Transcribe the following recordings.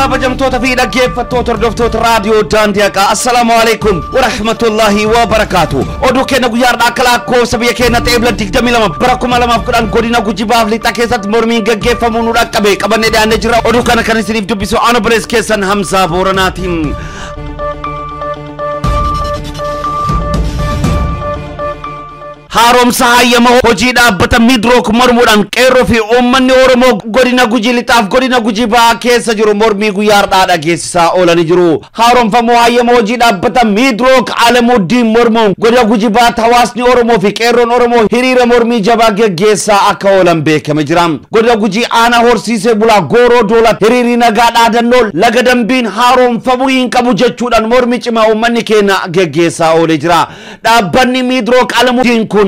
Kabajamtoota fi dhaggeeffattoota hordoftoota raadiyoo Daandii Haqaa, assalaamu alaikum warahmatullahi wabarakaatu. Oduu keenya guyyaa har'aa akka lakkoofsa biyya keenya ta'e Ebla 22 bara 2010 godina Gujii Bahaa fi Lixaa keessatti mormiin gaggeeffamuu nu dhaqqabe qabannee dhiyaannee jira. Oduu kana kan isiniif dubbisu Aano Birees keessan Hamzaa Booranaatiin. Haaromsa hayyama hojii dhaabbata Midrook mormuudhaan qeerroo fi uummanni Oromoo godina Gujii Lixaaf godina Gujii Bahaa keessa jiru mormii guyyaa har'aa dhageessisaa oolanii jiru. Haaromfamuu hayyama hojii dhaabbata Midrook Alamuuddiin mormuun godina Gujii Bahaatti hawaasni Oromoo fi qeerroon Oromoo hiriira mormii jabaa geggeessaa akka oolan beekame jira. Godina Gujii aanaa horsiisee bulaa Gooroo Doolaa hiriirri nagaa dhaadannoo laga dambiin haaromfamuu hin qabu jechuudhaan mormii cimaa uummanni keenya geggeessaa oolee jira. Dhaabbanni Midrook Alamuuddiin kun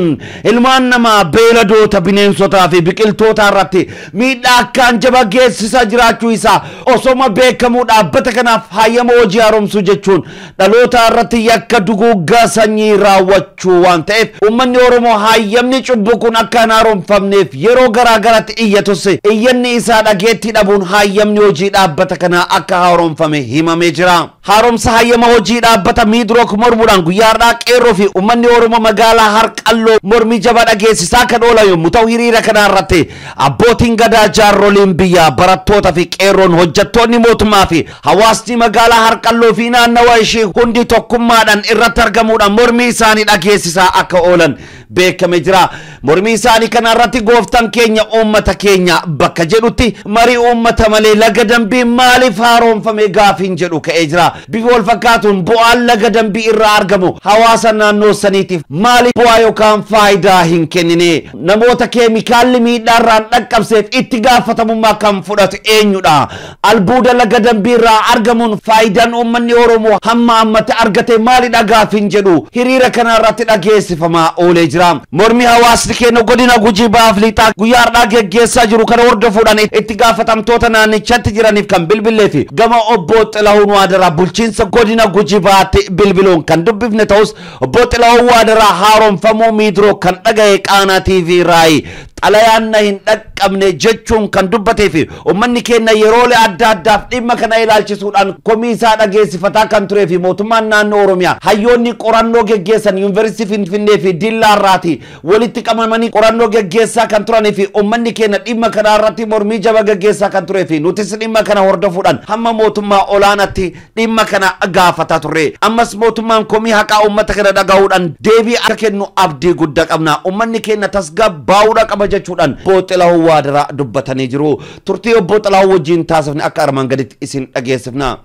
ilmaan namaa beeyladoota, bineensotaa fi biqiltoota irratti miidhaa akkaan jabaa geessisaa jiraachuu isaa osoma beekamuu dhaabbata kanaaf hayyama hojii haaromsuu jechuun dhaloota irratti yakka duguuggaa sanyii raawwachuu waan ta'eef uummanni Oromoo hayyamni cubbuu kun akka hin haaromfamneef yeroo garaa garaatti iyyatus iyyanni isaa dhageettii dhabuun hayyamni hojii dhaabbata kanaa akka haaromfame himamee jira. Haaromsa hayyama hojii dhaabbata Midrook mormuudhaan guyyaa har'aa qeerroo fi uummanni Oromoo magaalaa Harqalloo mormii jabaa dhageessisaa kan oolan yommuu ta'u hiriira kana irratti abbootiin gadaa, jaarroliin biyyaa, barattoota fi qeerroon, hojjettoonni mootummaa fi hawaasni magaalaa Harqalloo fi naannawa ishee hundi tokkummaadhaan irratti argamuudhaan mormii isaanii dhageessisaa akka oolan beekame jira. Mormii isaanii kana irratti gooftaan keenya uummata keenya bakka jedhutti marii uummata malee laga dambii maaliif haaromfame gaafiin jedhu ka'ee jira. Bifa wal fakkaatuun bu'aan laga dambii irraa argamu hawaasa naannoo saniitiif maaliif bu'aa yookaan faayidaa hin kennine? Namoota keemikaalli miidhaa irraan dhaqqabseef itti gaafatamummaa kan fudhatu eenyudha? Albuuda laga dambii irraa argamuun faayidaan uummanni Oromoo hamma ammatti argate maalidha gaafiin jedhu hiriira kana irratti dhageessifamaa oolee jira. Mormii hawaasni keenya godina Gujii Bahaa fi Lixaa guyyaa har'aa geggeessaa jiru kana hordofuudhaan itti gaafatamtoota naannichatti jiraniif kan bilbilee fi gama obbo Xilahuun Waadaraa bulchiinsa godina Gujii Bahaatti bilbiluun kan dubbifne ta'us obbo Xilahuun Waadaraa haaromfamuu Midrook kan dhaga'e Qaanaa TV Raayi xalayaan na hin dhaqqabne jechuun kan dubbatee fi uummanni keenya yeroolee adda addaaf dhimma kana ilaalchisuudhaan komii isaa dhageessifataa kan turee fi mootummaan naannoo Oromiyaa hayyoonni qorannoo geggeessan yuunivarsiitii Finfinnee fi Dillaa irraati walitti qabamanii qorannoo geggeessaa kan turanii fi uummanni keenya dhimma kana irratti mormii jabaa geggeessaa kan turee fi nutis dhimma kana hordofuudhaan hamma mootummaa olaanaatti dhimma kana gaafataa turre. Ammas mootummaan komii haqaa uummata kana dhagahuudhaan deebii akka kennu abdii guddaa qabna. Uummanni keenya tasgabbaa'uudha qaba jechuudhaan obbo Xilahuun Waadaraa dubbatanii jiru. Turtii obbo Xilahuun wajjin taasifne akka armaan gaditti isin dhageessifna.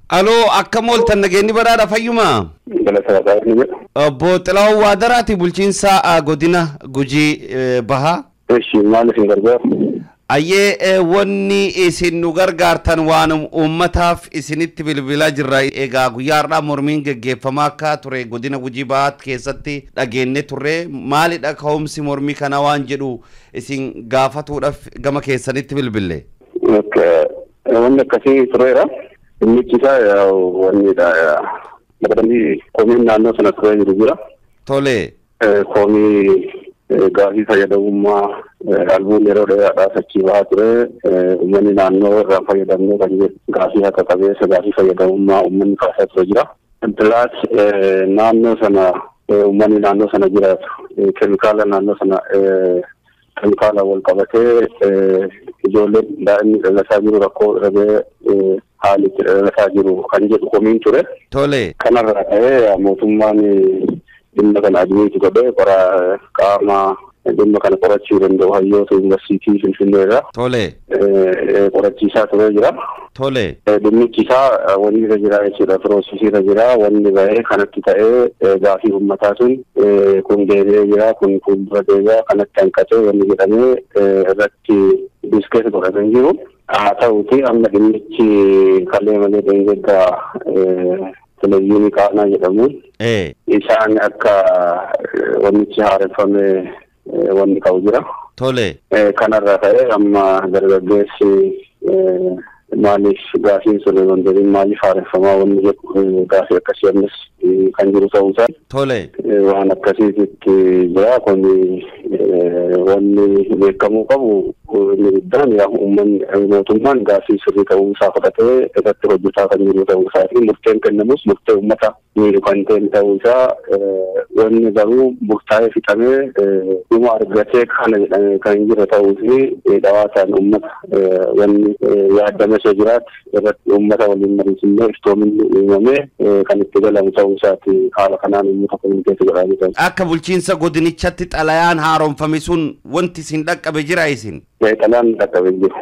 Aloo, akkam ooltan? Nageenyi badhaadha fayyuma? Obbo Xilahuun Waadaraati bulchiinsa godina Gujii Bahaa. Eshi, maal isin gargaaru? Ayyee, wanni isin nu gargaartan waan uummataaf isinitti bilbilaa jirra. Egaa guyyaa har'aa mormiin geggeeffamaa akka ture godina Gujii Bahaa keessatti dhageenye turre. Maalidha ka'umsi mormii kana waan jedhu isin gaafatuudhaaf gama keessanitti bilbille. Wanni akkasii tureera. Dhimmichi isaa wannidha. Laga dambii komiin naannoo sana turee jiru jira. Tole. Komii gaafii fayyadamummaa albuun yeroo dheeraadhaaf achii bahaa ture. Uummanni naannoo irraa fayyadamnee kan jedhu gaafii haqa qabeessa gaafii fayyadamummaa uummanni kaasaa ture jira. Plus naannoo sana uummanni naannoo sana jiraatu keemikaala naannoo sana keemikaala wal qabatee ijoolleen daa'imni dhalataa jiru rakkoo irra ga'ee haalli itti dhalataa jiru kan jedhu komiin ture. Tole. Kanarraa ka'ee mootummaan dhimma kana admiitu godhee qora qaama dhimma kana qorachuu danda'u hayyoota yuunivarsiitii Finfinnee irraa. Tole. Qorachiisaa turee jira. Tole. Dhimmichi isaa wanni irra jira jechuudha. Piroosesii irra jira. Wanni bahee kanatti ta'ee gaafii uummataa sun kun deebi'ee jira, kun fuuldura deebi'a, kanatti hanqatee wanni jedhamee irratti diskees godhamee jiru. Haa ta'uti amma dhimmichi kalee malee dheengadda televezyiinii Qaanaa jedhamuun isaan akka wannichi haareffame wanni qabu jira. Tole. Kanarraa ka'ee amma dargaggeessi Maaliif gaafiin sun hin maaliif haareffamaa wanni jedhu gaafii akkasii ammas kan jiru ta'uu isaa. Tole. Waan akkasiitti jira kun wanni beekamuu qabu inni guddaan yaa uummanni mootummaan gaafii sirrii ta'uu isaa fudhatee irratti hojjetaa kan jiru ta'uu isaa fi murteen kennamus murtee uummata miidhu kan ta'e ta'uu isaa wanni garuu murtaa'ee fixamee dhuma argatee kana jedhamee kan jiru ta'uu fi dhawaataan uummata wanni yaadame osoo jiraatu irratti uummata waliin mariisinnee iftoominni uumamee kan itti galamu ta'uu isaati haala kanaan uummata kominikeetti godhaa jiru. Akka bulchiinsa godinichatti xalayaan haaromfame sun wanti isin dhaqqabe jira isin? Xalayaan dhaqqabe jiru.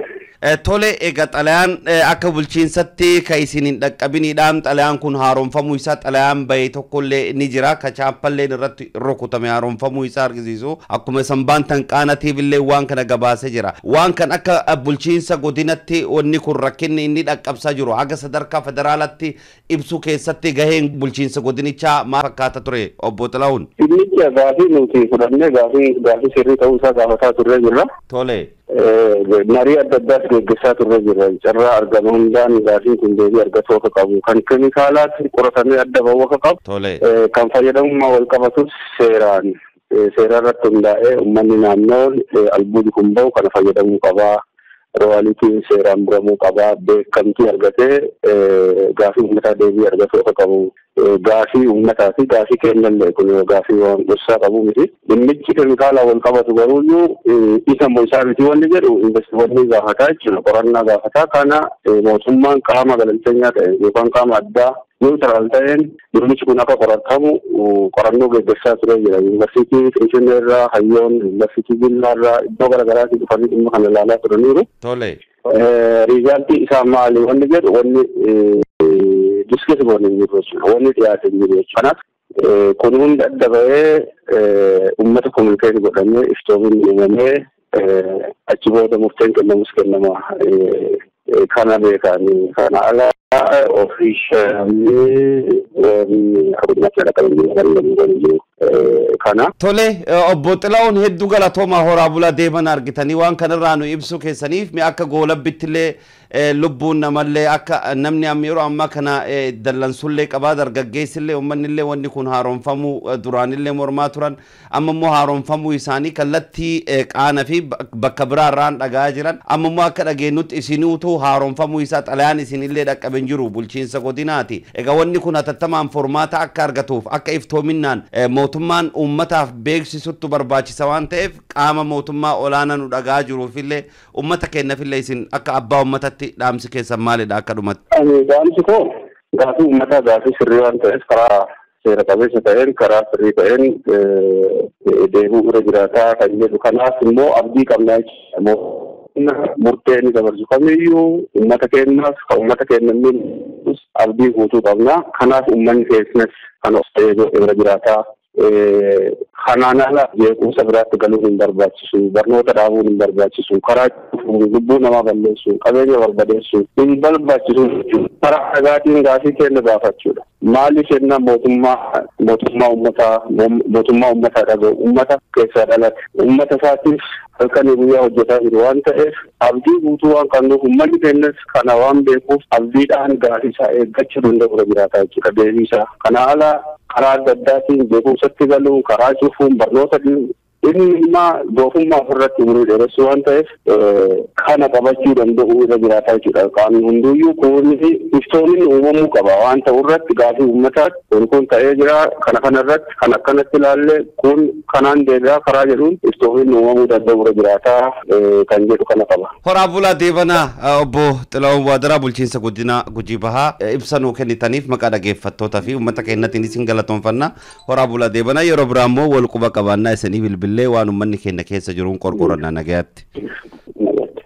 Tole egaa xalayaan akka bulchiinsatti ka isin hin dhaqqabiniidhaan xalayaan kun haaromfamuu isaa xalayaan bahe tokkollee ni jira ka chaappalleen irratti rukutame haaromfamuu isaa argisiisu akkuma sanbaan tanqaanatiif illee waan kana gabaasee jira. Waan kan akka bulchiinsa godinatti wanni kun rakkinni inni dhaqqabsaa jiru haga sadarkaa federaalatti ibsuu keessatti gaheen bulchiinsa godinichaa maal fakkaata ture obbo Xilahuun? Dhimmicha gaafii nuti fudhannee gaafii sirrii ta'uu isaa gaafataa turre jirra. Tole. Marii adda addaas geggeessaa turre jirra. Carraa argame hundaan gaafiin kun deebii argachuu akka qabu kan keemikaalaatti qoratamee adda bahuu akka qabu. Tole. Kan fayyadamummaa wal qabatus seeraan seera irratti hundaa'ee uummanni naannoo albuudni kun bahu kana fayyadamuu qabaa. Royaalitiin seeraan muramuu qabaa. Beekamtii argatee gaafii uummataa deebii argachuu akka qabu. Gaafii uummataa fi gaafii kennallee kun gaafii waan dhoksaa qabu miti. Dhimmichi keemikaalaa wal qabatu garuuyyuu isa immoo isaa miti wanni jedhu investimentii gaafataa jechuudha. Qorannaa gaafataa kana mootummaan qaama galanxeenyaa ta'e yookaan qaama addaa niwutiraal ta'een dhimmichi kun akka qoratamu qorannoo geggeessaa ture jira. Yuunivarsiitii Finfinnee irraa hayyoon yuunivarsiitii Jimmaa irraa iddoo garaagaraatii dhufanii dhimma kana ilaalaa turaniiru. Tole. Riizaaltii isaa maali wanni jedhu wanni diskees goone hin jiru jechuudha. Wanni dhiyaate hin jiru jechuudha. Kanaaf kun hundi adda bahee uummata kominikeeti godhamee iftoominni uumamee achi booda murteen kennamus kennama kana beekanii kana ala officially kana. Tole obbo Xilahuun hedduu galatoomaa horaa bulaa deeman argitanii waan kanarraa nu ibsuu keessaniif mi akka goolabbittillee lubbuun namallee akka namni amma yeroo ammaa kana dallansullee qabaa dargaggeessillee uummanillee wanni kun haaromfamuu duraanillee mormaa turan amma immoo haaromfamuu isaanii kallattii qaana fi bakka biraarraan dhagaa jiran amma immoo akka dhageenyutti isinuutu haaromfamuu isaa xalayaan isinillee dhaqqabe hin jiru bulchiinsa godinaati. Egaa wanni kun hatattamaan formaata akka argatuuf akka iftoominaan mootummaan uummataaf beeksisuttu barbaachisa waan ta'eef qaama mootummaa olaanaa nu dhagaa jiruufillee uummata keenyafillee isin akka abbaa uummatatti dhaamsi keessan maalidha akka dhumatti? Dhaamsi koo gaafii uummataa gaafii sirrii waan ta'eef karaa seera qabeessa ta'een karaa sirrii ta'een deebi'uu irra jiraataa kan jedhu kanaaf immoo abdii qabnaa jechuudha. Murtee inni dabarsu kamiyyuu uummata keenyaaf kan uummata keenya abdii guutuu qabna. Kanaaf uummanni keessas kan of eeguu irra jiraataa. Kanaan ala jeequmsa biraatti galuun hin barbaachisu, barnoota dhaabuun hin barbaachisu, karaa lubbuu namaa balleessu, qabeenya barbadeessu hin barbaachisu jechuudha. Karaa dhagaatiin gaafii keenya gaafachuudha. Maaliif jenna mootummaa uummataa dhaga'u, uummata keessaa dhalate, uummata isaatiif halkanii guyyaa hojjetaa jiru waan ta'eef abdii guutuu waan qabnuuf uummanni keenyas kana waan beekuuf abdiidhaan gaafii isaa eeggachuu danda'u irra jiraataa jechuudha deebii isaa. Kana ala karaa adda addaatiin jeequmsatti galuu, karaa cufuun barnoota inni immoo doofummaa ofirratti umurii dheeressuu waan ta'eef kana qabachuu danda'u irra jiraataa jechuudha. Qaamni hunduyyuu kuunni fi iftoominni uumamuu qaba waan ta'u irratti gaafii uummataa kun kun ta'ee jira kana kana irratti kan akkanatti ilaallee kun kanaan deebi'aa karaa jedhuun iftoominni uumamuu danda'u irra jiraataa kan jedhu kana qaba. Horaa bulaa deebanaa obbo Xilahuun Waadaraa bulchiinsa godina Gujii Bahaa ibsa nuu kennitaniif maqaa dhaggeeffattootaa fi uummata keenyatiin isin galatoonfanna. Horaa bulaa deebanaa yeroo biraa immoo wal quba qabaannaa isinii bilbillee waan uummanni keenya keessa jiruun qorqorannaa nagayaatti.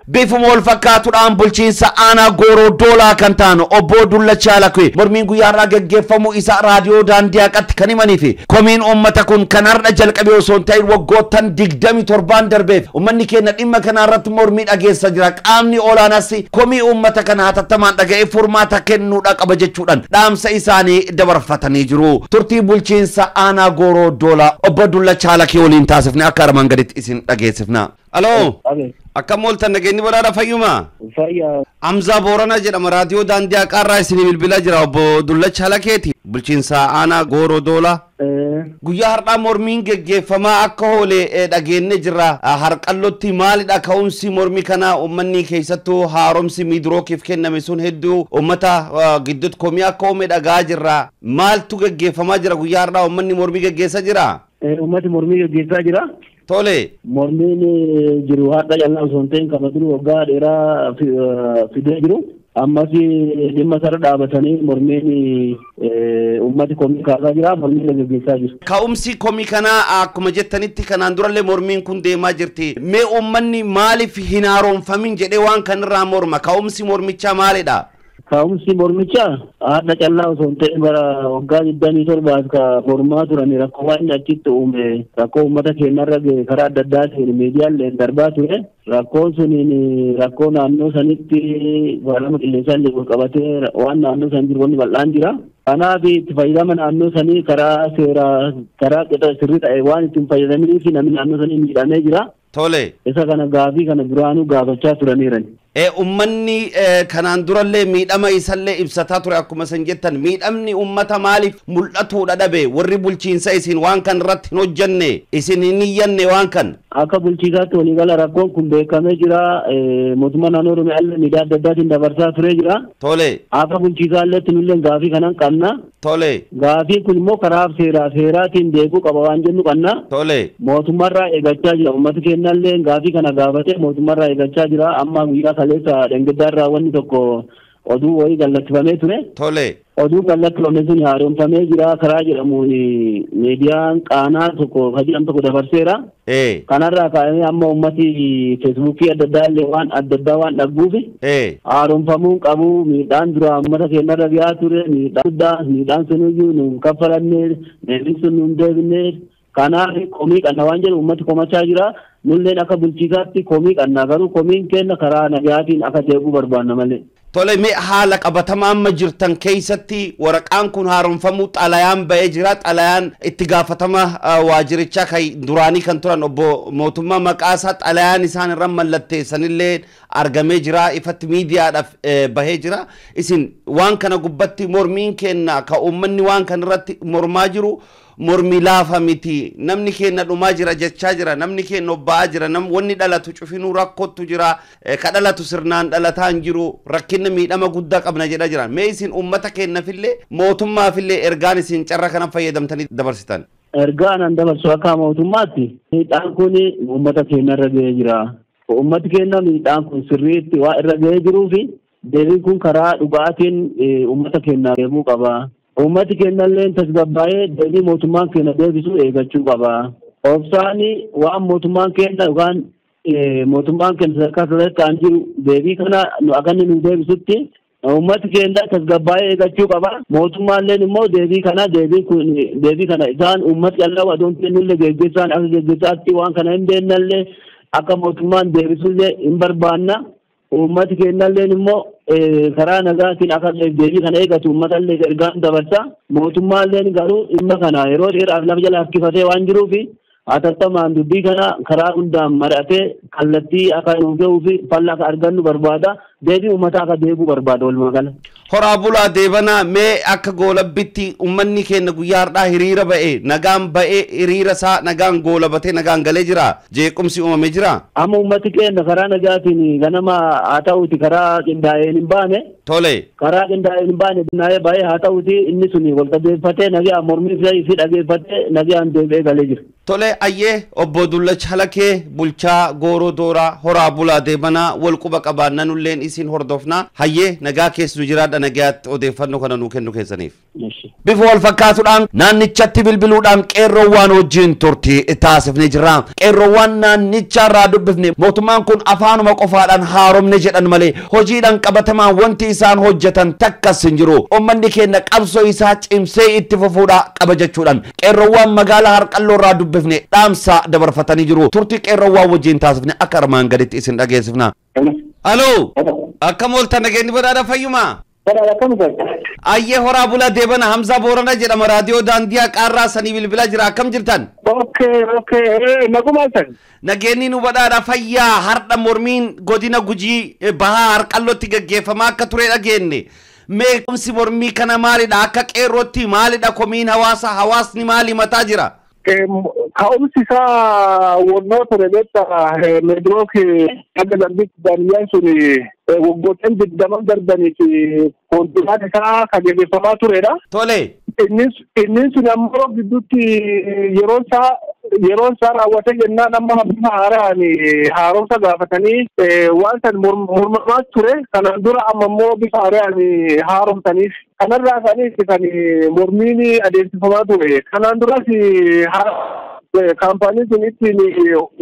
Bifuma wal fakkaatuudhaan bulchiinsa aanaa Gooroo Doolaa kan ta'an obbo Dullachaa Lakkee mormiin guyyaa har'aa geggeeffamuu isaa raadiyoo daandii haqatti kan himanii fi komiin uummata kun kan har'a jalqabe osoo hin ta'in waggoottan 27 darbeef uummanni keenya dhimma kana irratti mormii dhageessa jira. Qaamni olaanaas komii uummata kana hatattamaan dhaga'ee furmaata kennuudha qaba jechuudhaan dhaamsa isaanii dabarfatanii jiru. Turtii bulchiinsa aanaa Gooroo Doolaa obbo Dullachaa Lakkee waliin taasifne akka armaan gaditti isin dhageessifna. Aloo. Akkam ooltan nageenyi badhaadha fayyuma? Fayyaa. Hamzaa Booranaa jedhama raadiyoo daandii haqaarraa isinii bilbilaa jira obbo Dullacha Halakeeti. Bulchiinsa aanaa Gooroo Doolaa. Guyyaa har'aa mormiin geggeeffamaa akka oole dhageenye jirra. Harqallootti maalidha ka'umsi mormii kana uummanni keessattuu haaromsi miidirookiif kenname sun hedduu uummata gidduutti komii akka uume dhagaa jirra. Maaltu geggeeffamaa jira guyyaa har'aa uummanni mormii geggeessaa jira? Uummati mormii geggeessaa jira. Tole. Mormiin jiru har'a callaa osoo hin ta'in kama jiru waggaa dheeraa fidee jiru. Ammas dhimma sarara dhaabatanii mormiin uummati komii kaasaa jira, mormiin geggeessaa jira. Ka'umsi komii kanaa akkuma jettanitti kanaan durallee mormiin kun deemaa jirti. Mee uummanni maaliif hin haaromfamin jedhee waan kanarraa morma? Ka'umsi mormichaa maalidha? Ka'umsi mormichaa har'a callaa osoo hin ta'in bara waggaa 27 ka mormaa turan rakkoo waan achitti uume rakkoo uummata keenyarra ga'e karaa adda addaatiin miidiyaaleen darbaa ture. Rakkoon suniin rakkoo naannoo sanitti faalama qilleensaan wal qabatee waan naannoo san jiru wanni bal'aan jira. Kanaaf itti fayyadama naannoo sanii karaa seeraa karaa qixa sirrii ta'e waan ittiin fayyadamanii fi namni naannoo sanii miidhamee jira. Tole. Isa kana gaafii kana duraanuu gaafachaa turaniiran. Uummanni kanaan durallee miidhama isallee ibsataa ture akkuma isin jettan miidhamni uummata maaliif mul'atuudha dhabe warri bulchiinsa isin waan kan irratti hin hojjenne isin hin iyyanne waan kan. Akka bulchiinsaatti waliigala rakkoon kun beekamee jira. Mootummaa naannoo Oromiyaa illee miidhaa adda addaatiin dabarsaa turee jira. Tole. Akka bulchiinsaa illee nullee gaafii kanan qabna. Tole. Gaafiin kun immoo karaa seeraatiin deebi'uu qaba waan jennu qabna. Tole. Mootummaarraa eeggachaa jira. Uummati keenyallee gaafii kana gaafatee mootummaarraa eeggachaa jira. Amma guyyaa kaleessa dhengiddaarraa wanni tokko oduu wayii gallattifamee ture. Tole. Oduu gallattifame sun haaromfamee jira karaa jedhamuun miidiyaan qaanaa tokko jedhamu tokko dabarseera. Kanarraa ka'amee amma uummati feesbuukii adda addaa illee waan adda addaa waan dhagguuf haaromfamuu qabu miidhaan dura uummata keenyarra gahaa ture miidhaan guddaa miidhaan sunuyyuu nuun kaffalanne deebiin sun nuun deebinne kanaaf komii qabna waan jedhu uummati komachaa jira. Nulleen akka bulchiisaatti komii qabna garuu komiin keenya karaa nagaatiin akka deebi'u barbaanna malee. Tole mee haala qabatamaa amma jirtan keessatti waraqaan kun haaromfamuu xalayaan ba'ee jira. Xalayaan itti gaafatama waajjirichaa kan duraanii kan turan obbo Mootummaa Maqaasaa xalayaan isaan irra mallatteessanillee argamee jira. Ifatti miidiyaadhaaf bahee jira. Isin waan kana gubbatti mormiin kenna ka uummanni waan kana irratti mormaa jiru mormi laafa miti. Namni keenya dhumaa jira jechaa jira. Namni keenya obba'aa jira. Wanni dhalatu cufinuu rakkootu jira. Ka dhalatu sirnaan dhalataa hin jiru. Rakkinna miidhama guddaa qabna jedhaa jira. Mee isin uummata keenyafillee mootummaafillee ergaan isin carra kana fayyadamtanii dabarsitan? Ergaan an dabarsu akka mootummaatti miidhaan kun uummata keenyarra ga'ee jira. Uummati keenya miidhaan kun sirriitti waa irra ga'ee jiruu fi deebiin kun karaa dhugaatiin uummata keenyaaf deemuu qaba. Uummati keenyallee tasgabbaa'ee deebii mootummaan keenya deebisu eeggachuu qaba. Obsaan waan mootummaan keenya yookaan mootummaan keenya sadarkaa sadarkaan jiru deebii kana akka inni nu deebisutti uummati keenya tasgabbaa'ee eeggachuu qaba. Mootummaalleen immoo deebii kana deebii kana isaan uummati callaa adoon kennullee geggeessaan akka geggeessaatti waan kana hin beennallee akka mootummaan deebisullee hin barbaanna. Uummati keenyalleen immoo karaa nagaatiin akka deebii kana eeggatu uummatallee ergaan dabarsa. Mootummaalleen garuu dhimma kana yeroo dheeraaf lafa jala harkifatee waan jiruuf hatattamaan dubbii kana karaa hundaan mari'atee kallattii akka nuuf ga'uu fi falla akka argannu barbaada. Deebii uummataa akka deebi'u barbaada walumaa gala. Horaa bulaa deebanaa mee akka goolabbitti uummanni keenya guyyaa har'aa hiriira ba'e nagaan ba'e hiriira isaa nagaan goolabatee nagaan galee jira. Jeequmsi uumamee jira. Amma uummati keenya karaa nagaatiin ganama haa ta'uuti karaa qindaa'een hin baane. Tole. Karaa qindaa'een hin baane qindaa'ee ba'ee haa ta'uuti inni suni wal dhageeffatee nagaan mormii fi dhageeffatee nagaan deebi'ee galee jira. Tole ayyee obbo Dullacha Halakee bulchaa Gooroo Dooraa horaa bulaa deebanaa wal quba qabaanna nulleen isin hordofnaa hayyee nagaa keessu jiraadha nagaatti odeeffannoo kana nuu kennu keessaniif. Bifa wal fakkaatuudhaan naannichatti bilbiluudhaan qeerroowwan wajjin turtii taasifnee jirra. Qeerroowwan naannicharraa dubbifne mootummaan kun afaanuma qofaadhaan haaromne jedhan malee hojiidhaan qabatamaan wanti isaan hojjetan takkas hin jiru. Uummanni keenya qabsoo isaa cimsee itti fufuudhaa qaba jechuudhaan qeerroowwan magaalaa Harqalloorraa dubbifne dhaamsa dabarfatanii jiru. Turtii qeerroowwan wajjin taasifne akka armaan gaditti isin dhageessifna. Aloo. Akkam ooltan nageenyi badhaadha fayyuma? Ayyee horaa bulaa deebana Hamzaa Boorana jedhama raadiyoo daandii haqaarraa sanii bilbilaa jira akkam jirtan? Okay, naguma san. Nageenyi nu badhaadha fayyaa har'a mormiin godina Gujii bahaa Harqallootti gaggeeffamaa akka ture dhageenye. Mee ka'umsi mormii kana maalidha? Akka qeerrootti maalidha komiin hawaasa? Hawaasni maali mataa jira? Ka'umsi isaa wannoo ture beektaa Meedirook akka darbitti daaniyaan sun waggoottan 20 darbaniif kontiraat isaa kan gaggeeffamaa turedha. Tole. Inni sun ammoo gidduutti yeroon isaa raawwate jennaan amma bifa haaraan haaromsa gaafatanii waan san mormamaa ture. Kanaan dura amma immoo bifa haaraan haaromsaniif kanarraa ka'aniif kan mormiin adeemsifamaa ture. Kanaan duras kaampaaniin sun ittiin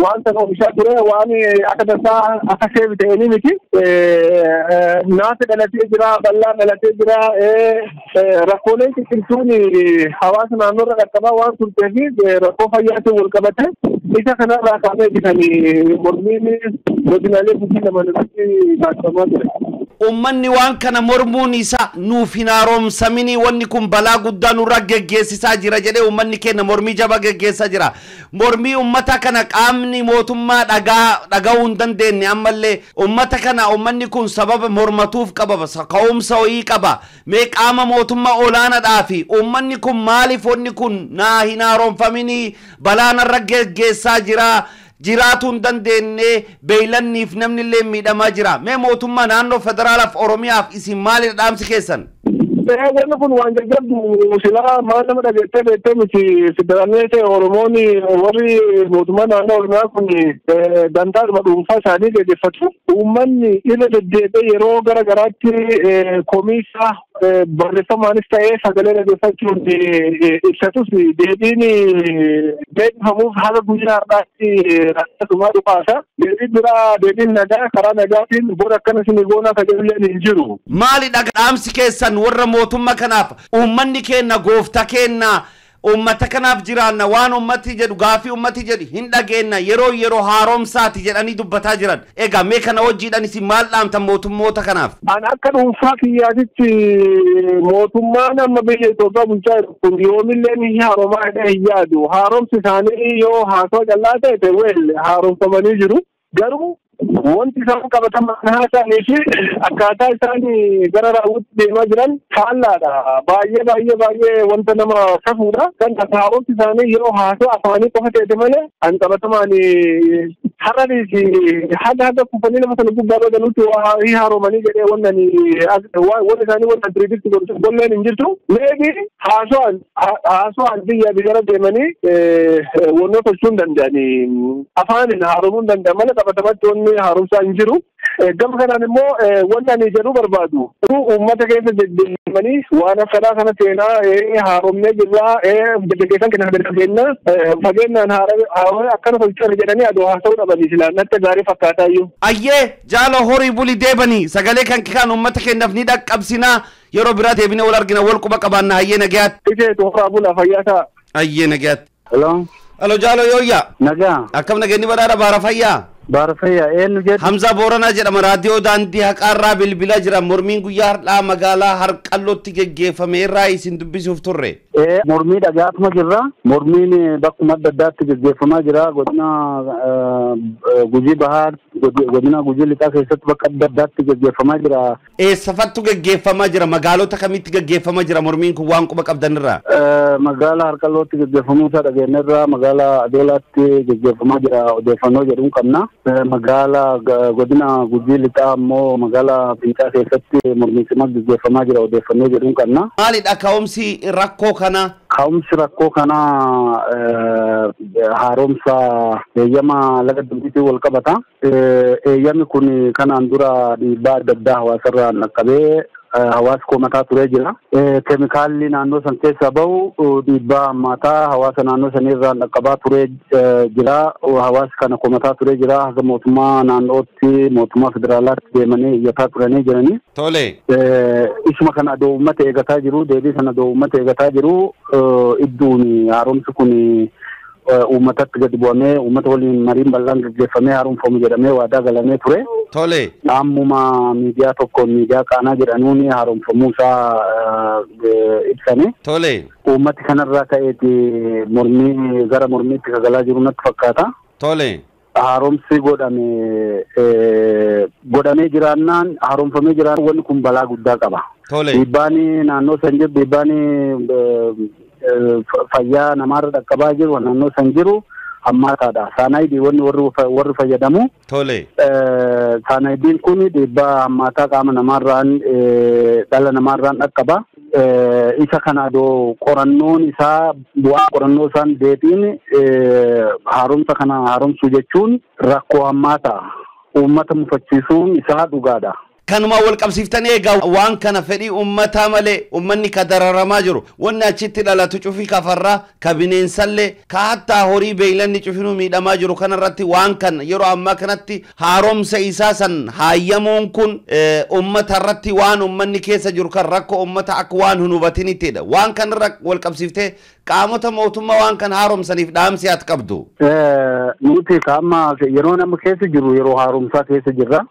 waan sana oomishaa ture waan akka tasaa akka seebi ta'anii miti. Naafi dhalatee jira, bal'aan dhalatee jira. Rakkooleen cicimtuun hawaasa naannoorra qaqqabaa waan turteef rakkoo fayyaatiin wal qabate isa kanarraa kaasee kan mormiin godinaalee Gujii lamaan irratti taasifamaa ture. Uummanni waan kana mormuun isaa nuuf hin haaromsaminii wanni kun balaa guddaa nurra geggeessisaa jira jedhee uummanni keenya mormii jabaa geggeessaa jira. Mormii uummata kana qaamni mootummaa dhaga'uu hin dandeenye ammallee uummata kana uummanni kun sababa mormatuuf qaba ka'umsa ho'ii qaba. Mee qaama mootummaa olaanaadhaa fi uummanni kun maaliif wanni kun naa hin haaromfaminii balaa narra geggeessaa jira? Jiraatu hin dandeenye beeylanniif namni illee miidhamaa jira. Mee mootummaa naannoo federaalaaf Oromiyaaf isin maalidha dhaamsi keessan? Wanni kun waan jajjabdu silaa maal nama dhageettee beektee miti federaalni ta'e Oromoon warri mootummaa naannoo Oromiyaa kun dantaadhuma dhuunfaa isaanii gaggeeffatu. Uummanni irra deddeebi'ee yeroo gara garaatti komii isaa barreeffamaanis ta'ee sagalee dhaggeeffachuun ibsatus deebiin deebifamuuf haala guyyaa har'aatti rakkatumaa dhufaasa. Deebiin biraa deebiin nagaa karaa nagaatiin booda akkana isin goonaa kan jedhulleen hin jiru. Maalidha dhaamsi keessan warra mootummaa kanaaf uummanni keenya gooftaa keenya uummata kanaaf jiraanna waan uummati jedhu gaafii uummati jedhu hin dhageenna yeroo yeroo haaromsaati jedhanii dubbataa jiran. Egaa mee kana hojiidhaan isin maal dhaamtan mootummoota kanaaf? An akka dhuunfaa kiyyaatitti mootummaan amma biyya Itoophiyaa bulchaa jiru kun yoomillee ni haaromaa jedhee hin yaadu. Haaromsi isaanii yoo haasawaa callaa ta'e well haaromfamanii jiru. Garuu wanti isaan qabataman haasa'anii fi akkaataa isaan gara raawwutti deemaa jiran faallaadha. Baay'ee baay'ee baay'ee wanta nama safuudha. Kan haaromsi isaanii yeroo haasawaa afaanii qofa ta'e malee kan qabatamaan har'aniif haga haga kufanii lafa sana gubbaa badanutti haaromanii jedhee wanni isaanii wanta piridiikti godhu golleen hin jirtu. Meebi haasawaan biyya biyyara deemanii wannoo tolchuu hin danda'anii afaaniin haaromuu hin danda'an malee qabatamatti wanni haaromsaa hin jiru. Gama kanaan immoo wanni ani jedhuu barbaadu uummata keessa deddeemanii waan akkanaa kana seenaa haaromnee jirraa dargaggeessan keenya dargaggeenya fageenyaan haaromee akkana tolchan jedhanii adoo haasa'uu dhabanii silaan natti gaarii fakkaataa iyyuu. Ayyee jaala horii bulii deebanii sagalee kan kaan uummata keenyaaf ni dhaqqabsinaa yeroo biraa deebinee wal argina wal quba qabaanna hayyee nagayaatti. Isheetu horaa bulaa fayyaa ta'a. Ayyee nagayaatti. Hello. Alo jaalo yooyyaa. Nagaa. Akkam nageenyi badhaadha baara fayyaa. Baara fayyaa eenyu jedhu? Hamzaa Booranaa jedhama raadiyoo daandii haqaarraa bilbilaa jira. Mormiin guyyaa har'aa magaalaa Harqallootti geggeeffame irraa isin dubbisuuf turre. Mormii dhagaatuma jirra. Mormiin bakkuma adda addaatti geggeeffamaa jira. Godina Gujii Bahaa, godina Gujii Lixaa keessatti bakka adda addaatti geggeeffamaa jira. Eessafattu geggeeffamaa jira? Magaalota kamitti geggeeffamaa jira mormiin kun waan quba qabdanirraa? Magaalaa Harqallootti geggeeffamuu isaa dhageenyerra. Magaalaa Adoolaatti geggeeffamaa jira odeeffannoo jedhuun qabna. Magaalaa godina Gujii Lixaa ammoo magaalaa Fincaa keessatti mormii cimaa geggeeffamaa jira odeeffannoo jedhuun qabna. Maalidha ka'umsi rakkoo kana? Ka'umsi rakkoo kana haaromsa eeyyama laga Dambiitiin wal qabata. Eeyyamni kun kanaan dura dhiibbaa adda addaa hawaasarraan dhaqqabee hawaasa komataa turee jira. Keemikaalli naannoo san keessaa bahu dhiibbaa hammaataa hawaasa naannoo sanirraan dhaqqabaa turee jira. Hawaasa kana komataa turee jira. Haga mootummaa naannootti mootummaa federaalaatti deemanii iyyataa turanii jiranii. Tole. Isuma kana adoo uummata eegataa jiru. Deebii kana adoo uummata eegataa jiru. Idduun haaromsi kun uummatatti gadi bu'amee uummata waliin mariin bal'aan gaggeeffamee haaromfamu jedhamee waadaa galamee ture. Tole. Ammuma miidiyaa tokko miidiyaa qaanaa jedhanuun haaromfamuu isaa ibsame. Tole. Uummati kanarraa ka'eeti mormii gara mormiitti kagalaa jiru natti fakkaata. Tole. Haaromsi godhamee jiraannaan haaromfamee jiraannaan wanni kun balaa guddaa qaba. Tole. Dhiibbaan naannoo san jiru dhiibbaan fayyaa namaarra dhaqqabaa jiru naannoo san jiru hammaataadha. Saanaayidii wanni warri fayyadamu. Tole. Saanaayidiin kun dhiibbaa hammaataa qaama namaarraan dhala namaarraan dhaqqaba. Isa kana adoo qorannoon isaa bu'aa qorannoo isaan deebiin haaromsa kana haaromsuu jechuun rakkoo hammaataa uummata mufachiisuun isaa dhugaadha. Kanuma wal qabsiiftanii egaa waan kana fedhii uummataa malee uummanni ka dararamaa jiru wanni achitti dhalatu cufii kafarraa ka bineensallee ka hattaa horii beeylanni cufinuu miidhamaa jiru kanarratti waan kana yeroo ammaa kanatti haaromsa isaa san haayyamuun kun uummata irratti waan uummanni keessa jiru kan rakkoo uummata akka waan hin hubatinittidha. Waan kanarra wal qabsiiftee qaamota mootummaa waan kana haaromsaniif dhaamsi ati qabdu. Nuti amma yeroo nama keessa jiru yeroo haaromsaa keessa jirra.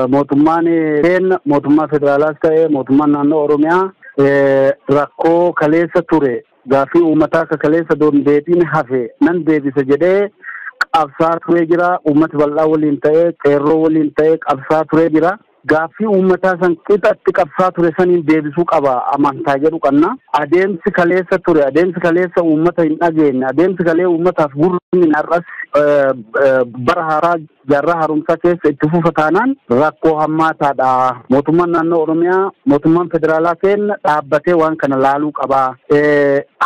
Mootummaan mootummaa federaalaas ta'ee mootummaan naannoo Oromiyaa rakkoo kaleessa ture gaaffii uummataa akka kaleessa deebiin hafe nan deebisa jedhee qabsaa turee jira. Uummati bal'aa waliin ta'ee qeerroo waliin ta'ee qabsaa turee jira. Gaaffii uummataa san qixatti qabsaa ture saniin deebisuu qaba amantaa jedhu qabna. Adeemsi kaleessa ture adeemsi kaleessa uummata hin dhageenye adeemsi kalee uummataaf gurra hin har'as bara haaraa jaarraa haaromsaa keessa itti fufa taanaan rakkoo hammaataadha. Mootummaan naannoo Oromiyaa mootummaan federaalaa keenya dhaabbatee waan kana laaluu qaba.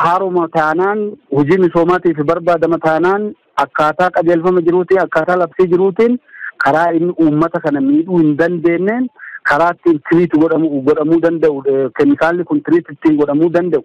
Haaroma taanaan hojii misoomaatiif barbaadama taanaan akkaataa qajeelfama jiruutiin akkaataa labsii jiruutiin karaa inni uummata kana miidhuu hin dandeenyeen karaa ittiin tiriitu godhamuu danda'u keemikaalli kun tiriitu ittiin godhamuu danda'u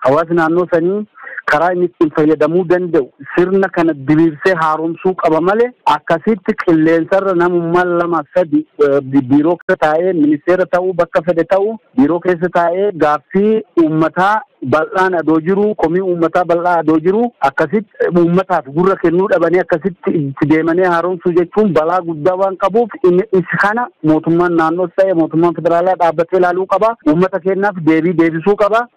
hawaasni naannoo sanii karaa inni ittiin fayyadamuu danda'u sirna kana diriirsee haaromsuu qaba malee akkasitti qilleensarra namummaan 2 3 biiroo keessa taa'ee ministeera ta'uu bakka fedhe ta'uu biiroo keessa taa'ee gaaffii uummataa bal'aan adoo jiru komii uummataa bal'aa adoo jiru akkasitti uummataaf gurra kennuu dhabanii akkasitti itti deemanii haaromsuu jechuun balaa guddaa waan qabuuf inni kana mootummaan naannoos ta'e mootummaan federaalaa dhaabbatee ilaaluu qaba. Uummata keenyaaf deebii deebisuu qaba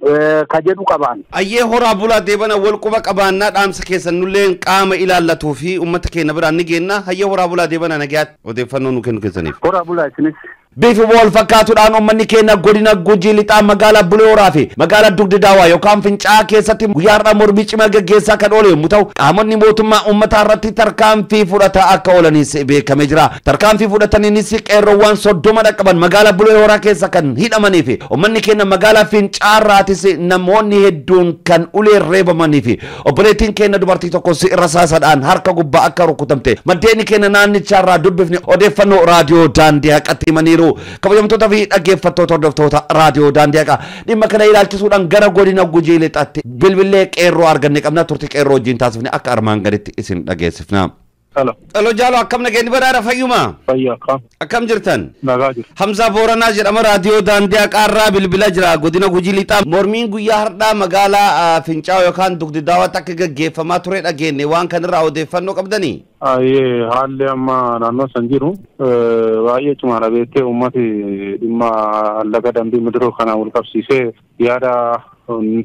ka jedhu qabaan. Ayyee horaa bulaa deebana wal quba qabaannaa dhaamsa keessan nulleen qaama ilaallatuu fi uummata keenya biraan ni geenna. Hayyee horaa bulaa deebana nagayaatti odeeffannoo nu kennu keessaniif. Horaa bulaa isinis. Bifa wal fakkaatuudhaan uummanni keenya godina Gujii Lixaa magaalaa Bulee Horaa fi magaalaa Dugda Daawaa yookaan Fincaa'aa keessatti guyyaa har'aa mormii cimaa gaggeessaa kan oole yommuu ta'u qaamonni mootummaa uummataa irratti tarkaanfii fudhataa akka oolanis beekamee jira. Tarkaanfii fudhataniinis qeerroowwan 30 dhaqqaban magaalaa Bulee Horaa keessa kan hidhamanii fi uummanni keenya magaalaa Fincaa'aa irraatis namoonni hedduun kan ulee reebamanii fi obboleettiin keenya dubartii tokkos rasaasadhaan harka gubbaa akka rukutamte maddeen keenya naannichaa irraa dubbifne odeeffannoo raadiyoo daandii haqatti himaniiru. Kabajamtoota fi dhaggeeffattoota hordoftoota raadiyoo daandii haqaa dhimma kana ilaalchisuudhaan gara godina Gujii Lixaatti bilbilee qeerroo arganne qabna turte qeerroo wajjin taasifne akka armaan gaditti isin dhageessifna. Alo Jaalo akkam nageenyi badhaadha fayyuma? Fayyaa akkam? Akkam jirtan? Nagaa jiru. Hamzaa Booranaa jedhama raadiyoo daandii haqaarraa bilbila jira godina Gujii Lixaa. Mormiin guyyaa har'aa magaalaa Fincaa'aa yookaan Dugda Daawaatti akka gaggeeffamaa ture dhageenye waan kanarraa odeeffannoo qabdanii? Ayyee haalli amma naannoo san jiru baay'ee cimaadha beektee uummati dhimma laga dambii midiroo kana wal qabsiisee yaada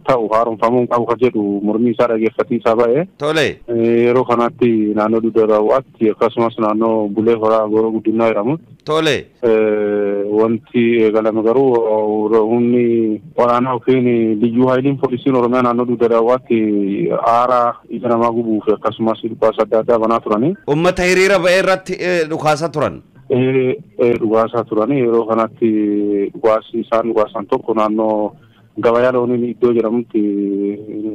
ta'u haaromfamuu qabu kan jedhu mormii isaa dhageeffatiisaa ba'e. Tole. Yeroo kanatti naannoo Dugda Daawwaatti akkasumas naannoo Bulee Horaa Gooroo Guddinaa jedhamu. Tole. Wanti eegalame garuu humni waraanaa yookiin liyyuu haayiliin poolisiin Oromiyaa naannoo Dugda Daawwaatti aara ija namaa gubuu fi akkasumas dhukaasa adda addaa banaa turani. Uummata hiriira ba'e irratti dhukaasaa turan. Dhukaasaa turani yeroo kanatti dhukaasi isaan dhukaasan tokko naannoo gabayaa looniin iddoo jedhamutti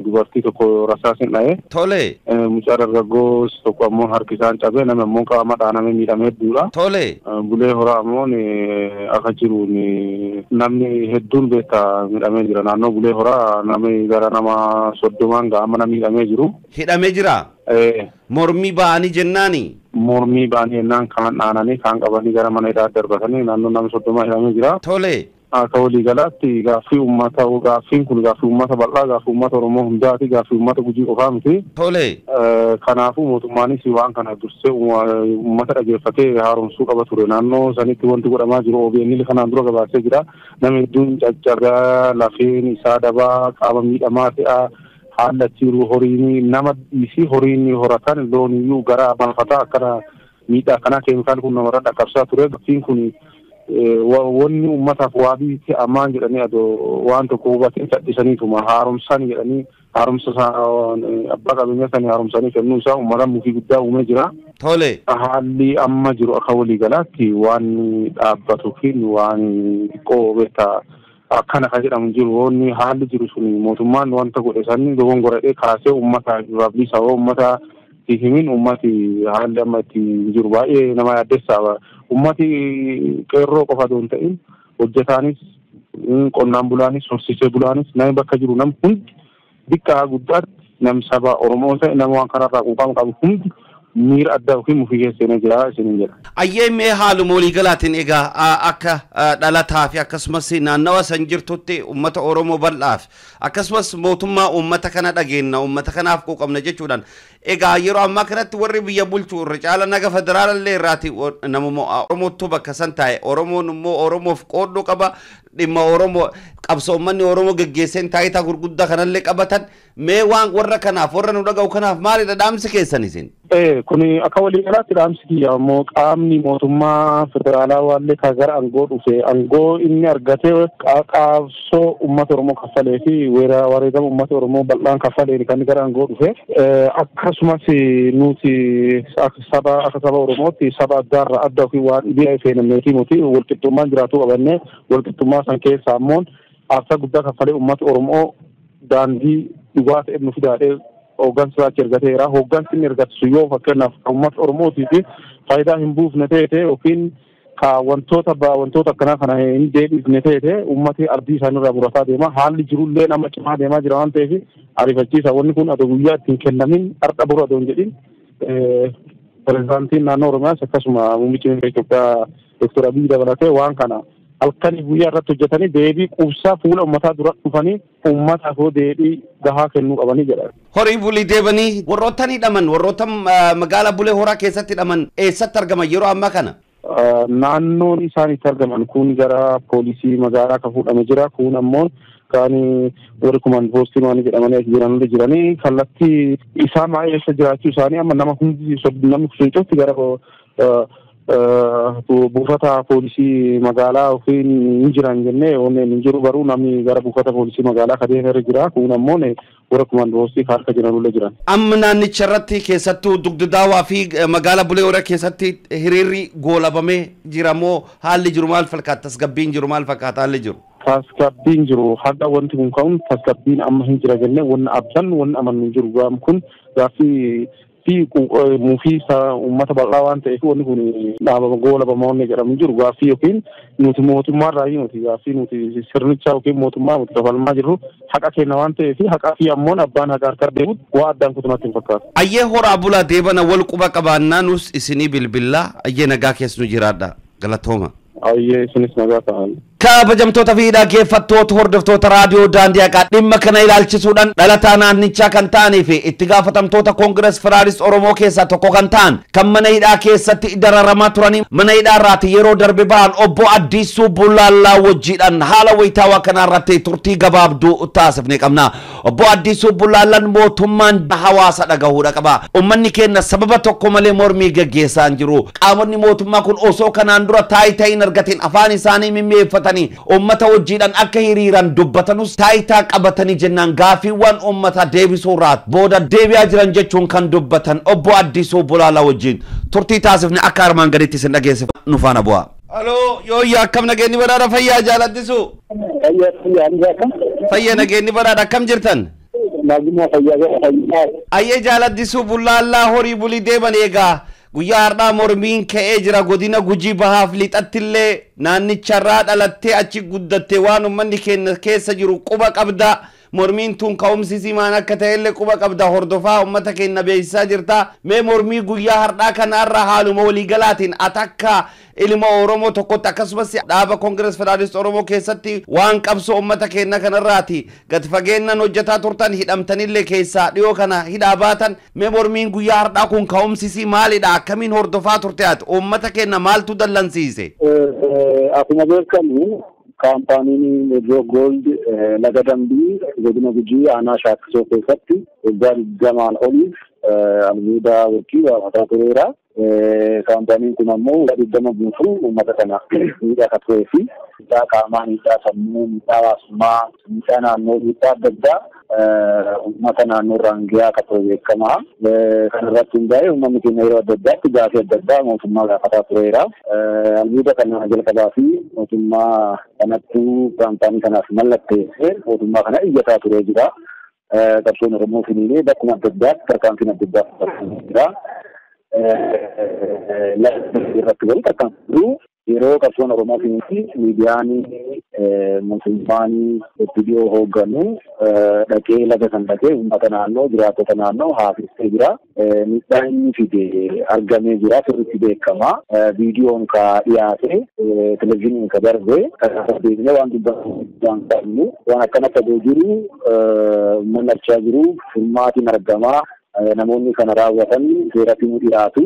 dubartii tokko rasaasin dha'e. Tole. Mucaa dargaggoos tokko ammoo harki isaan cabee nama ammoo qaama dhaanamee miidhamee hedduudha. Tole. Bulee Horaa ammoo akka jiruun namni hedduun beektaa miidhamee jira. Naannoo Bulee Horaa namni gara nama 30 ga'ama nama miidhamee jiru. Hidhamee jira? Mormii ba'anii jennaani? Mormii ba'anii jennaan kaan dhaananii kaan qabanii gara mana hidhaa darbatanii naannoo nama 30 hidhamee jira. Tole. Akka waliigalaatti gaaffii uummata, gaaffiin kun gaaffii uummata bal'aa, gaaffii uummata Oromoo hundaati, gaaffii uummata Gujii qofaa miti. Tole. Kanaafuu mootummaanis waan kana dursee uummata dhageeffatee haaromsuu qaba ture. Naannoo sanitti wanti godhamaa jiru OBN kanaan dura gabaasee jira. Namni hedduun caccabaa, lafeen isaa dabaa, qaama miidhamaa ta'aa, haala achiiru horiin nama dhiisii horiin horatan looniyyuu gara malfataa akkana miidhaa akkanaa keemikaal kun namarra dhaqqabsaa ture. Gaaffiin kun wanni uummataaf waabii ta'amaan jedhanii adoo waan tokko hubatee callisaniituma haaromsan jedhanii haaromsa abbaa qabeenyaa sanii haaromsanii kennuu isaa uummata mufii guddaa uumee jira. Tole. Haalli amma jiru akka waliigalaatti waan dhaabbatu fi waan xiqqoo beektaa akkana kan jedhamu jiru, wanni haalli jiru sun mootummaan wanta godhe sanni dogongoradhee kaasee uummata bilisa uummata himin uummati haalli amma itti jiru baay'ee nama yaaddessaa. Uummati qeerroo qofa osoo hin ta'in hojjetaanis, qonnaan bulaanis, horsiisee bulaanis, namni bakka jiru nam hundi xiqqaa guddaatti nam saba Oromoo ta'e nama waan kanarraa quuqama qabu hundi miira addaa yookiin mufii keessa seenee jira isiniin jedha. Ayyee, mee haaluma waliigalaatiin egaa akka dhalataa fi akkasumas naannawa san jirtutti uummata Oromoo bal'aaf akkasumas mootummaa uummata kana dhageenna, uummata kanaaf quuqamna jechuudhaan, egaa yeroo ammaa kanatti warri biyya bulchu irra caala naga federaalallee irraati namuma Oromootu bakka san taa'e. Oromoon immoo Oromoof qoodduu qaba, dhimma Oromoo qabsoo uummanni Oromoo geggeesseen taayitaa gurguddaa kanallee qabatan. Mee waan warra kanaaf, warra nu dhaga'u kanaaf maalidha dhaamsi keessan isin? Kuni akka waliigalaatti dhaamsi kiyya ammoo qaamni mootummaa federaalaa waallee ka gara aangoo dhufe aangoo inni argate qabsoo uummata Oromoo kaffalee fi wareegama uummata Oromoo bal'aan kaffaleen kan gara aangoo dhufe. Akkasumas nuti saba akka saba Oromootti saba addaarraa adda yookiin waan dhibee seenamneetii nuti walqixxummaan jiraachuu qabannee, walqixxummaa san keessa ammoo aarsaa guddaa kaffalee uummata Oromoo daandii dhugaa ta'e nu fidaadhee hooggansa achi argateera. Hooggansi inni argatu yoo fakkeenyaaf uummata Oromootiif faayidaa hin buufne ta'e yookiin ka wantoota akkanaa kana hin deebifne ta'e, uummati abdii isaanirraa murataa deema. Haalli jirullee nama cimaa deemaa jira waan ta'eef ariifachiisa. Wanni kun adoo guyyaa ittiin kennamin har'a boru adoo hin jedhin pirezidaantiin naannoo Oromiyaas akkasuma muummichi ministeera Itoophiyaa Doktor Abiyyi dabalatee waan kana halkanii guyyaa irratti hojjetanii deebii quubsaa fuula uummataa dura dhufanii uummataaf deebii gahaa kennuu qabanii jedha. Horii bulii deebanii, warroota hidhaman, warroota magaalaa Bulee Horaa keessatti hidhaman eessatti argaman yeroo ammaa kana? Naannoon isaan itti argaman kun gara poolisii magaalaa kan fuudhame jira, kun ammoo kan warri kumaan poostii waan jedhamanii as jiran jiranii kallattii isaa maa eessa jiraachuu isaanii amma nama hundi namni sun cufti gara buufata poolisii magaalaa yookiin hin jiran jennee onneen hin jiru, garuu namni gara buufata poolisii magaalaa ka deemeera jira, kun ammoo warra kumaan poostii harka jiranullee jiran. Amma naannicha irratti keessattuu Dugda fi magaalaa Bulee Horaa keessatti hiriirri goolabamee jira moo haalli jiru maal fakkaata? Tasgabbiin jiru maal fakkaata haalli jiru? Tasgabbiin jiru haga wanti kun ka'uun tasgabbiin amma hin jira jennee wanni abdan wanni amannu hin jiru. Gaam kun gaaffii fi mufii uummata bal'aa waan ta'eef wanni kun dhaabama goolabama wanni jedhamu jiru. Gaaffii yookiin nuti mootummaarraa nuti gaaffii nuti sirnicha yookiin mootummaa nuti kafalmaa jirru haqa kenna waan ta'eef haqaa fi ammoon abbaan haqa harka deemutti waa addaan kutumatti hin fakkaatu. Ayyee, horaa bulaa deebana, wal quba qabaannaa nus isinii bilbillaa. Ayyee, nagaa keessa nu jiraadha, galatooma. Ayyee, isinis nagaa ta'an. Kabajamtoota fi dhaggeeffattoota hordoftoota raadiyoo Daandii Haqaa, dhimma kana ilaalchisuudhaan dhalataa naannichaa kan ta'anii fi itti gaafatamtoota Koongirees Federaalist Oromoo keessaa tokko kan ta'an, kan mana hidhaa keessatti dararamaa turanii mana hidhaa irraati yeroo darbe ba'an, obbo Addisuu Bullaallaa wajjiidhaan haala wayitaawaa kanarratti turtii gabaabduu taasifne qabna. Obbo Addisuu Bullaallaan mootummaan hawaasa dhagahuudha qaba. Uummanni keenya sababa tokko malee mormii gaggeessaa hin jiru. Qaamonni mootummaa kun osoo kanaan dura taayitaa hin argatin afaan isaanii mimmi'eeffatanii uummata wajjiidhaan akka hiriiran dubbatanus, taayitaa qabatanii jennaan gaafiiwwan uummata deebisuurraa booda deebi'aa jiran jechuun kan dubbatan obbo Addisuu Bulaalaa wajjin turtii taasifne akka armaan gaditti isin dhageessif, nu faana bu'a. Aloo, yooyyaa, akkam nageenyi badhaadha fayyaa jaaladdisu? Fayyaa, nageenyi badhaadha, akkam jirtan? Ayyee, Jaaladdisuu Bullaallaa, horii bulii deeman. Eegaa guyyaa har'aa mormiin ka'ee jira godina Gujii Bahaaf lixattillee. Naannicharraa dhalattee achi guddatte, waan uummanni keenya keessa jiru quba qabda. Mormiin tun ka'umsisii maan akka ta'ellee quba qabda, hordofaa uummata keenya beeksisaa jirta. Mee mormii guyyaa har'aa kanarra haaluma waliigalaatiin atakka ilma Oromoo tokkotti, akkasumas dhaaba Koongirees Federaalist Oromoo keessatti waan qabsoo uummata keenya kanarraati gadi fageennan hojjetaa turtan, hidhamtanillee keessaa dhiyoo kana hidhaa baatan, mee mormiin guyyaa har'aa kun ka'umsisii maalidha? Akkamiin hordofaa turte ati? Uummata keenya maaltu dallansiise? Akkuma beekamu, kaampaaniin Midroc Gold laga Dambii, godina Gujii, aanaa Shaakkisoo keessatti waggaa 20n oliif albuuda warqii baafataa tureera. Kaampaaniin kun ammoo waggaa 20 guutuu uummata kana miidhaa akka turee fi miidhaa qaamaa, miidhaa sammuu, miidhaa hawaasummaa, miidhaa naannoo, miidhaa adda addaa uummata naannoo irraan gahaa akka ture beekamaa. Kana irratti hundaa'ee uummanni keenya yeroo adda addaatti gaafii adda addaa mootummaa gaafataa tureera. Albuuda kana jalqabaa fi mootummaa kanattuu kaampaanii kanaaf mallatteessee mootummaa kana iyyataa turee jira. Qabsoon Oromoo finiinee bakkuma adda addaatti tarkaanfiin adda addaa fudhatamaa jira. Lafa irratti garuu tarkaanfii yeroo qabsoon Oromoo finiinee miidiyaan mootummaan OPDO hoogganu dhaqee laga san dhaqee uummata naannoo, jiraattota naannoo haasistee jira. Miidhaan inni fide argamee jira, sirriitti beekama. Viidiyoon ka dhiyaate, televizyiiniin ka darbe, kan deebinee waan dubbatu waan qabnu, waan akkanatti adoo jiru uummanni archaa jiru furmaatiin argamaa. Namoonni kana raawwatan seeratti nu dhiyaatu.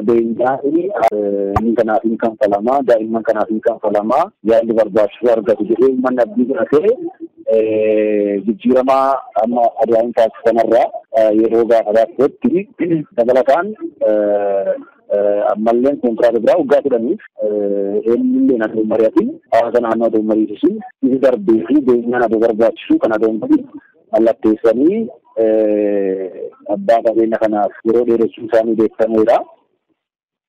Beenyaan inni kanaaf hin kanfalamaa, daa'imman kanaaf hin kanfalamaa, yaalli barbaachisu argatu jedhee uummanni abdii godhatee jijjiiramaa amma aduwaan taasisanarraa yeroo gaafataa turetti, dabalataan ammalleen kontiraata biraa waggaa 10f eenyullee adoo mari'atin, hawaasa naannoo adoo mariisisin, isi darbee fi beenyaan adoo barbaachisu kan adoo mallatteessanii abbaa qabeenya kanaaf yeroo dheeressuu isaanii beekameera.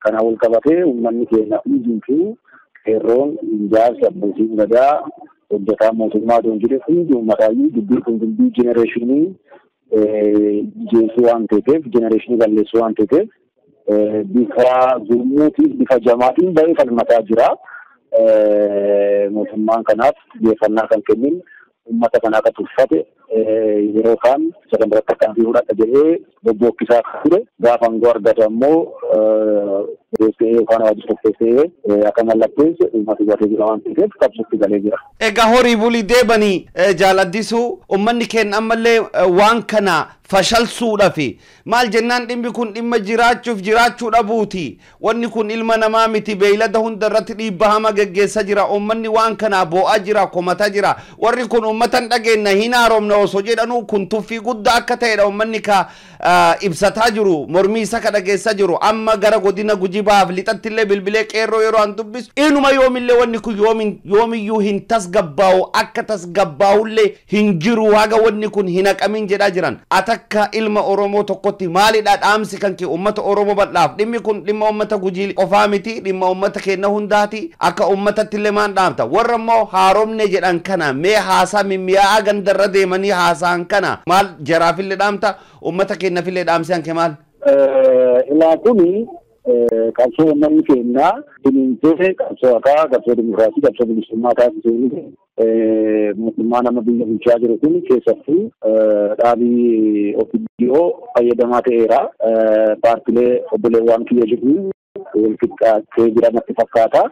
Kana wal qabatee uummanni keenya hundumtuu, qeerroon, jaarsi, abbootiin gadaa, hojjetaa mootummaa odoon jiru hundi uummataayyuu, dubbii kun dubbii jenereeshinii jeesuu waan ta'eef, jenereeshinii balleessuu waan ta'eef, bifa gurmuutiin, bifa jamaatiin ba'ee falmataa jira. Mootummaan kanaaf xiyyeeffannaa kan kennin uummata kana akka tuffate, yeroo kaan isa kan biratti tarkaanfii fudhadha jedhee bobbookkisaa ture, gaafa aangoo argatu ammoo keessee yookaan waajjira tokko keessee akka mallatteesse uummata hubatee jira waan ta'eef qabsootti galee jira. Egaa horii bulii deebanii jaaladdisu, uummanni keenya ammallee waan kana fashalsuudhaaf maal jennaan, dhimmi kun dhimma jiraachuuf jiraachuu dhabuuti. Wanni kun ilma namaa miti, beeylada hunda irratti dhiibbaa hama geggeessaa jira. Uummanni waan kana boo'aa jira, komataa jira. Warri kun uummata hin dhageenye, hin haaromne osoo jedhanuu, kun tuffii guddaa akka ta'edha uummanni ka ibsataa jiru, mormii isa ka dhageessaa jiru. Amma gara godina Gujii bahaaf lixatti illee bilbilee qeerroo yeroo an dubbisu, inuma yoomillee wanni kun yoomiyyuu hin tasgabbaa'u, akka tasgabbaa'ullee hin jiru haga wanni kun hin haqamin jedhaa jiran. Atakka ilma Oromoo tokkotti maalidha dhaamsi kan kee uummata Oromoo bal'aaf? Dhimmi kun dhimma uummata Gujii qofaa miti, dhimma uummata keenya hundaati. Akka uummatatti illee maan dhaamta? Warra immoo haaromne jedhan kana, mee haasaa mimmiyaa'aa gandarra deemanii haasa'an kana maal jaraafillee dhaamta? Uummata keenyafillee dhaamsi hanke maal? Ilaa, kuni qabsoo uummanni keenya finiinsee, qabsoo haqaa, qabsoo dimokiraasii, qabsoo bilisummaa taasisuun, mootummaa nama biyya bulchaa jiru kun, keessattuu dhaabii OPDO fayyadamaa ta'eera. Paartilee obboleewwan kiyya jiru wal qixxaatee jira natti fakkaata.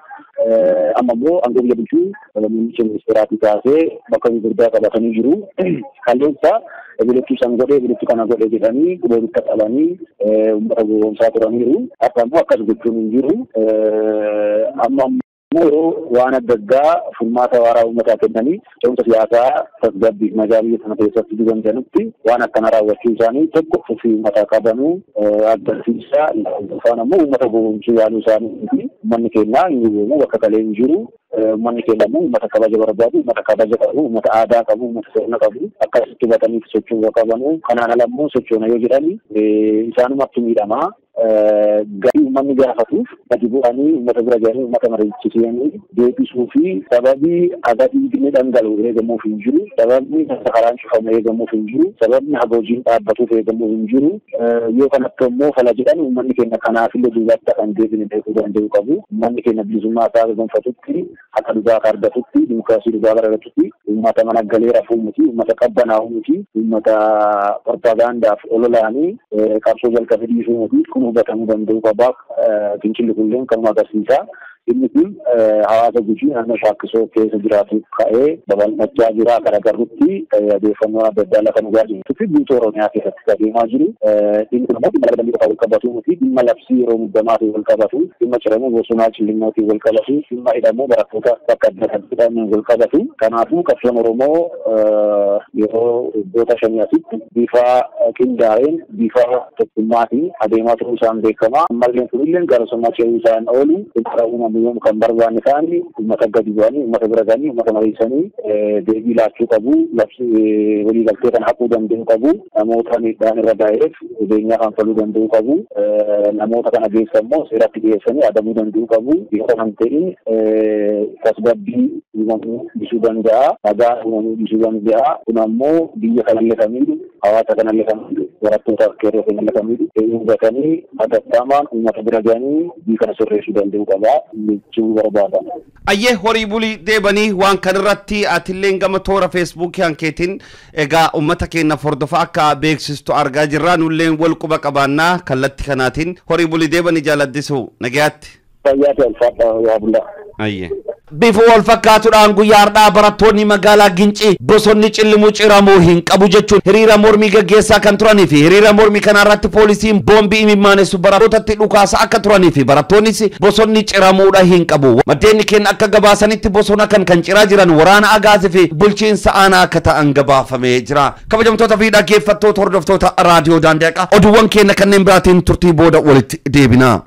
Amma immoo aangoo biyya bulchuu muummicha ministeeraatii kaasee bakka gurguddaa qabatanii jiru. Kaleessa ebiletti isaan godhe, ebiletti kana godhe jedhanii quba qabanii uummata gowwoomsaa turaniiru. Har'a immoo akkas gochuun hin jiru. Amma immoo yeroo waan adda addaa furmaata waaraa uummataa kennanii ce'umsa siyaasaa tasgabbiif nagaa biyya sana keessatti danda'anitti waan akkana raawwachuu isaanii tokko tuffii uummataa qabanuu agarsiisa. Isaan ammoo uummata gowwoomsuu yaaluu isaanii fi uummanni keenya hin gowwoomu, bakka kalee hin jiru. Uummanni keenya immoo uummata kabaja barbaadu, uummata kabaja qabu, uummata aadaa qabu, uummata sirna qabu, akkasitti hubatanii socho'uu qabanu. Kanaan ala immoo sochoona yoo jedhani isaanumatti miidhamaa. Gaaffii uummanni gaafatuuf gadi bu'anii uummata bira gahanii uummata mariichisanii deebisuu fi sababii haga dhiigni dhangala'u eegamuuf hin jiru, sababni karaan cufamu eegamuuf hin jiru, sababni haga hojiin dhaabbatuuf eegamuuf hin jiru. Yoo kanatti immoo fala jedhan uummanni keenya kanaafillee duubatti kan deebine beekuu danda'u qabu. Uummanni keenya bilisummaa isaa gonfatutti, haqa dhugaa akka argatutti, dimokiraasii dhugaa argatutti, uummata mana galee rafuu miti, uummata qabbanaa'uu miti, uummata propagaandaaf ololaanii qabsoo jalqabe dhiisuu miti. Kun hubatamuu danda'u qaba. Fincilli kunneen kanuma agarsiisa. Inni kun hawaasa Gujii naannoo Shaakkisoo keessa jiraatu ka'ee babal'achaa jira. Kan agarrutti odeeffannoo adda addaa lafa dhugaa jirtu fi guutuu Oromiyaa keessatti adeemaa jiru. Inni kun immoo dhimma laga dambii qofaa wal qabatu miti. Dhimma labsii yeroo muddamaatiin wal qabatu, dhimma ciramuu bosonaa cillimootiin wal qabatu, dhimma hidhamuu barattoota bakka adda addaatti wal qabatu. Kanaafuu qabsoon Oromoo yeroo waggoota 5 asitti bifa qindaa'een bifa tokkummaatiin adeemaa turuu isaan beekama. Ammallee kunillee gara summaa ce'uu isaan oolu yoom kan barbaanne ta'anii uummata gadi bu'anii uummata bira gahanii uummata mariisanii deebii laachuu qabu. Labsii waliigaltee kan haquu danda'u qabu. Namoota miidhaan irra ga'eef beenyaa kanfaluu danda'u qabu. Namoota kana keessa immoo seeratti dhiyeessanii adabuu danda'u qabu. Yoo kan ta'in tasgabbii uumamuu dhiisuu danda'a. Nagaa uumamuu dhiisuu danda'a. Kun ammoo biyya kanallee kamiilu, hawaasa kanallee kamiilu, barattootaaf qeerroo kanallee kamiilu hubatanii hatattamaan uummata bira gahanii biyya kana sirreessuu danda'u qaba. Jechuu barbaadan. Ayyee horii bulii deebanii waan kanarratti atilleen gama toora feesbuukii hankeetiin egaa uummata keenya hordofa akka beeksistu argaa jirra. Nulleen wal quba qabaannaa kallattii kanaatiin horii bulii deebanii jaaladdisu nagayaatti. Fayyaa ta'e ulfaadha yaa bulaa. Ayyee. Bifa wal fakkaatuudhaan guyyaa har'aa barattoonni magaalaa Gincii bosonni cillimuu ciramuu hin qabu jechuun hiriira mormii gaggeessaa kan turanii fi hiriira mormii kana irratti poolisiin boombii imimmaanessu barattootatti dhukaasa akka turanii fi barattoonnis bosonni ciramuudha hin qabu. Maddeen keenya akka gabaasanitti bosona kan ciraa jiran waraana Agaazii fi bulchiinsa aanaa akka ta'an gabaafamee jira. Kabajamtoota fi dhaggeeffattoota hordoftoota raadiyoo Daandi'aqaa oduuwwan keenya kanneen biraatiin turtii booda walitti deebina.